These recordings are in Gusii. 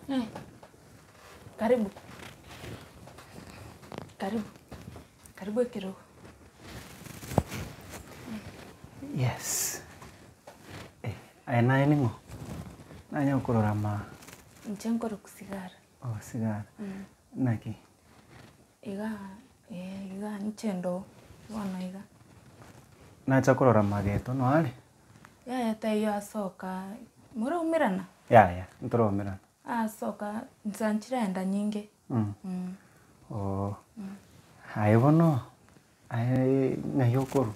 Eh, karibu, karibu, karibu ekerogo. Yes, eh, aye naye ning'o? Nanye gokorora ma. Inche nkorokwa Sigara. Oh Sigara, naki? Iga eh iga inche ndo bono iga. Nacha korora mageto noare? Yaya taiyo asoka, moraumerana? Yaya, ntoraumerana. Asoka nsa nchirenda nyinge. Oo, aye bono, aye ng'ai okorwa?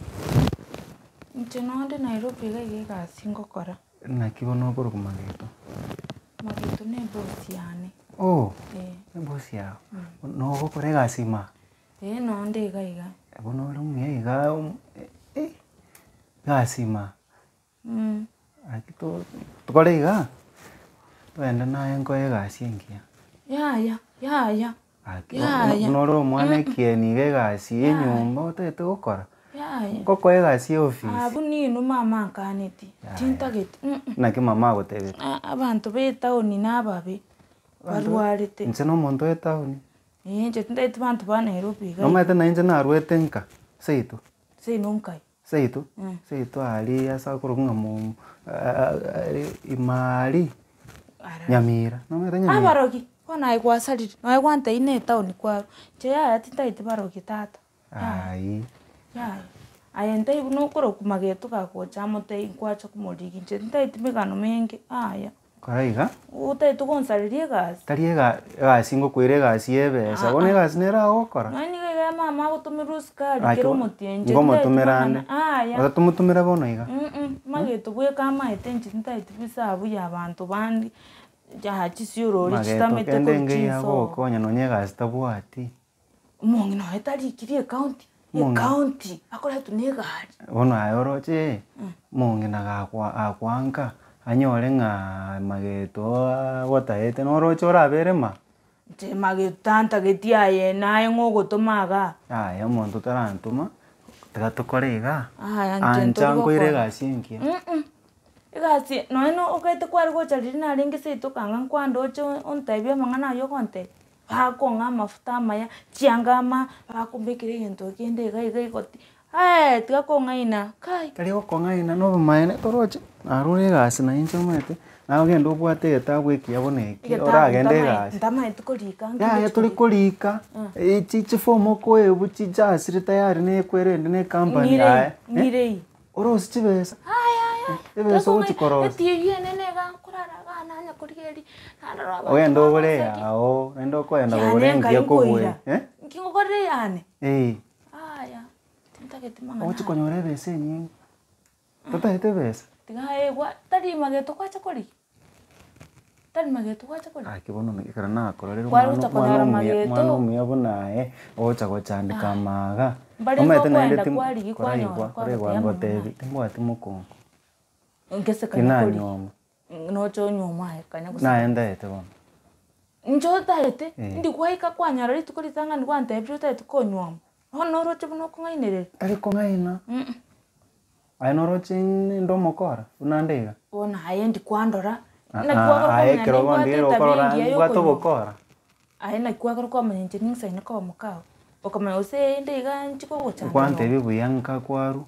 Inche nonde Nairobi iga iga egasi ngokora. Naki bono okorokwa Mageto? Mageto ne ebosi yane. Oo, Eh. ebosi yago, nogokora egasi ime aa? Ee nonde iga iga. Bono ore omuya iga eh, egasi ime aa. Gaki to tokore igaa, togende naye nkoe egasi engiya. Yaya, yaya, Gaki yaya. buna ore omwana ekieni iga egasi ya enyomba otagete gokora, Yaya. nkokoe egasi ya ofisi. Abwo ninwe mama ankaneti, tintageti mm. Naki mama agotebeti? Abanto ba etaoni nababe, barwarete. Inche na omonto o etaoni. Ee inche tintageti banto ba Nairobi iga. Nomanyete na inche narwete nka, seito. Seino nkai? Seito, seito aria ase akorokwa ng'a mo ime aria Nyamira, nomanyete Nyamira? Abarogi, bono aye gwasarire, nonya gwantebia na etaoni kwarwa, inche yaya tintageti barogi tata, yaya, Ayii. yaya. Aye ntaiyo buna okorokwa mageto gagocha amotebi nkwacha komorigia, inche tintageti megano menge, yaya. Kora iga. Otagete gonsareria egasi. Tari ega egasi ngokoira egasi ya ebesa, bono egasi nere agokora. Nonya nigo iga mama agotomerwa esukari Gaki kera omotienyi, ngomotomera ande. Yaya. Gose tomotomere bono iga. Mageto bweka amaete inche ntagete bisabu ya abanto bande, ya chisiorori Mageto chitamete kende korwa enga eywo chinsobo. agogokonya nonya egasi tabwati. Omong'ina oye tarikiri ecounty, Omong'ina. ecounty, akoretwa na egari. Bono aye oroche, omong'ina gakwa gakwanka, anyore ng'a mageto agotaete noroche orabere ma? Inche mageto tantageti aye naye ng'o ogotoma igaa. Yaya omonto otarantoma, tiga tokore igaa, Aya inche ancha ntori nkoire gokora. egasi engiya. Egasi nonya na okaete kware gocha riria narenge seito okanga nkwandoche ontebie amang'ana aywo ogontebia. Bakong'a amafuta amaya, chianga ama, bakombekera egento kende iga iga igoti, eh tiga kong'aina kai. Tari gokong'aina na obomaene toroche, narure egasi na inche omanyete, naye ogende obwate egetabu ekiya buna eki, Egetabu oragende ntamae egasi. ntamaeti korika nki Yaya ngochi tori korika. korika, echi chiform okoebu chijasire tayari na ekwere ende na ecompany Ng'irei, aye, eh, ng'irei. orosie chibesa, Ayaya, ebesa ogochi korosia. Etibi enene iga nkorara iga nanya korigereria, narora abanto Ogende ogore bagoseki. eyao, naende okoenda Yane kogora nkai engiya kobua nkoira, eh. nki ngokorera eyane? Eh. Aya, tintageti mang'ana Ogochi aya. konyora ebesa enyinge, totagete ebesa? Tiga aegwa, tari mageto kwacha korigia. Tari mageto gwacha korigia. Gaki bono ekero nakororire Kware omwana gocha omwana konyora omuya mageto. omwana omuya buna aye, ogocha gochandeka amaga, Mbare omanyete naende ngokoenda tim kwarigia kwanyora koraigwa koraigwa kwagotebi amang'ana ngotebi aya. timbwati mokongo. Ngese kanya korigia. Tinanyuoma. Noche onyuoma aye kanya gose. Naye ntaete bono. Inche otaete, Eh. indi gwaika kwanyora rituko ritang'ani gwantebirie otaete konyuoma, bono noroche buna okong'ainereria. Tari kong'aina. Aye noroche inde omokora buna nde iga? Bono aye ndi kwandora, naki Ah, kwagora aye kwamanya ekero nimbwate bono etabia okorora engiya mbwate yokonywa. obokora. Aye naki kwagora kwamanya inche ning'isaine koba mokao, okamanya gose ee inde iga nchi kogochanda Kwantebia buya nka kwarwa,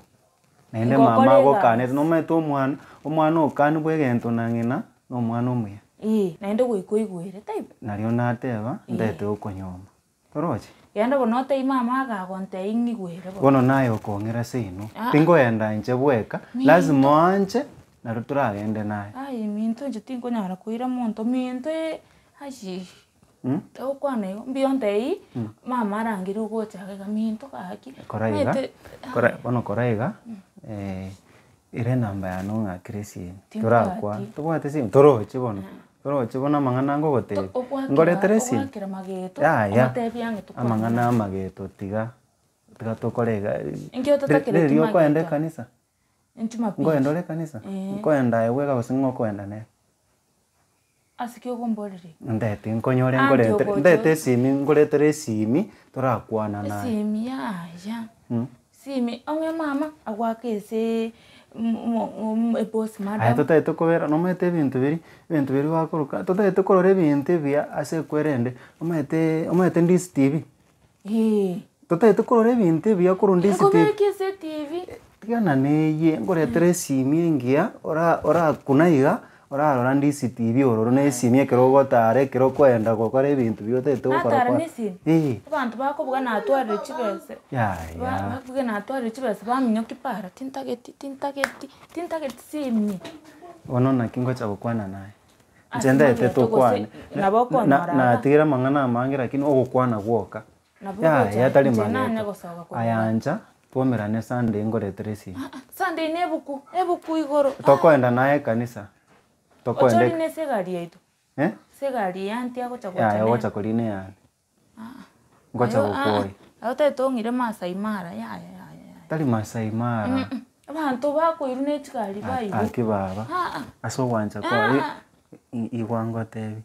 naende Ngokora mama egasi. agokanete nomanyete omwana, omwana okanigwa egento na ng'ina, na omwana omuya. Ee, naende goika oigwere, taibo? Nario nateba, ndete okonyuoma. Toroche? Genda bono otebie mama agagontebia ng'igwere bono. Bono naye okong'ira seino, Ah. tinkoenda inche bweka, lazima oanche nario toragende naye. Aye minto inche tinkonyara koira monto minto ayii togokwana igo, mbuya ontebie mama arangerie ogocha iga iga minto gaki. Kora iga, Omanyete kora bono kora iga, ira enamba yane ong'akere esimi, torakwana, Timbwati. tobwati esimi? Toroche bono. Toroche bono amang'ana ngogotebia, ngoretere esimi? Ogoakera mageto, Yaya, omotebie ang'e tokwane. amang'ana amageto tiga, tiga tokore iga, Inki ototakereti riria okoenda mageto? ekanisa? Jumapili. Nkoenda ore ekanisa? Eeh. Nkoenda aye bweka gose ng'o okoenda nere? Ase ki okomboreria? Ndete nkonyore Aunty nkoretere, ogocha ndete esimi nkoretere esimi, torakwana naye. Esimi yaya, esimi ong'e mama agoaka esee. Eboss Aye madam. totagete kobera nomanyete ebinto biria, ebinto biria bakoroka, totagete korora ebinto ebiya ase ekwerende, omanyete omanyete Ndisi TV? Eeh. Totagete korora ebinto ebiya korwa Ndisi TV. Nkobeke ase etibi. Tigana neyie, nkoretere esimi engiya ora orakuna iga, orarora Ndisi TV ororo na esimi ekero ogotara ekero okoenda gokora ebinto biria otagete gokora Natara kwa na esimi? eh. Abanto bakobuga natwarire chibese, Yaya. babuge natwarire chibesa baminyokia para, tintageti tintageti tintageti simi. Bono naki ngocha gokwana naye, inche Ase ntagete mageto gose tokwane, nabo okonyora iga. natigire amang'ana amange lakini ogokwana gwoka. Nabo Yaya ogocha tari inche nanye mageto. gosoka korwa Aya igaa. ancha, twomerane Sunday nkoretere esimi. Aa, Sunday na ebuku, ebuku igoro aa. Tokoenda naye ekanisa, tokoenda Ochori ek. na ase egari yaito, Eh? ase egari ya aunty agocha gocha Yaya nere. ogocha korina eyane. Aa, Ngocha aye aa, gokoyia. aye otagete ong'ire Maasai Mara yaya yaya yaya. Tari Maasai Mara. Abanto bakoirwa ne chigari bairwe. Aki baba, Aa. ase ogwancha kwaye, Aa. igwa ngotebi.